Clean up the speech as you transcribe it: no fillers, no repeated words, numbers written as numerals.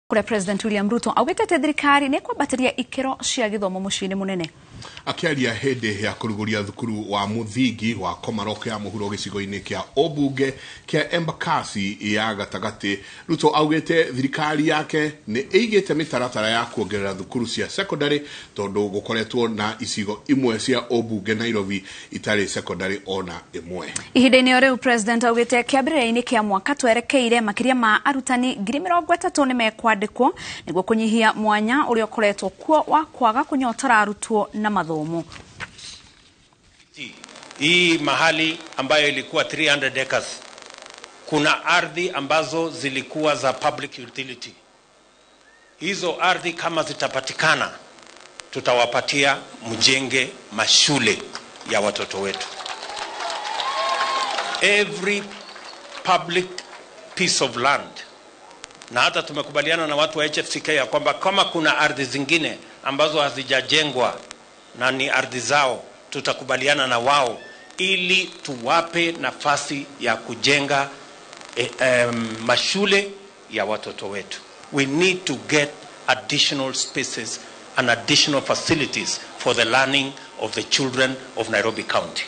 Kũrĩa President William Ruto augĩte atĩ thirikari nĩ ĩkwambatĩria ikĩro cia gĩthomo mũciĩ-inĩ mũnene. Akĩaria hĩndĩ ya kũrugũria thukuru wa mũthingi wa Komarok ya mũhuro gĩcigo-inĩ kĩa ũmbunge kĩa Embakasi ya gatagatĩ, Ruto augĩte thirikari yake nĩ ĩigĩte mĩtaratara ya kuongerera thukuru cia secondary tondũ gũkoretwo na icigo imwe cia ũmbunge Nairobi itarĩ secondary ona ĩmwe. Ihinda-inĩ o rĩu, President augĩte kĩambĩrĩria-inĩ kĩa mwaka twerekeire makĩria ma arutani 30,000 nĩ mekwandĩkwo nĩguo kũnyihia mwanya ũrĩa ũkoretwo kuo wa kwaga kũnyotora arutwo na mathomo. Hii mahali ambayo ilikuwa 300 acres, kuna ardhi ambazo zilikuwa za public utility. Hizo ardhi kama zitapatikana, tutawapatia mjenge mashule ya watoto wetu. Every public piece of land, na hata tumekubaliana na watu wa HFCK ya kwamba kama kuna ardhi zingine ambazo hazijajengwa na ni ardhi zao, tutakubaliana na wao ili tuwape nafasi ya kujenga mashule ya watoto wetu. We need to get additional spaces and additional facilities for the learning of the children of Nairobi County.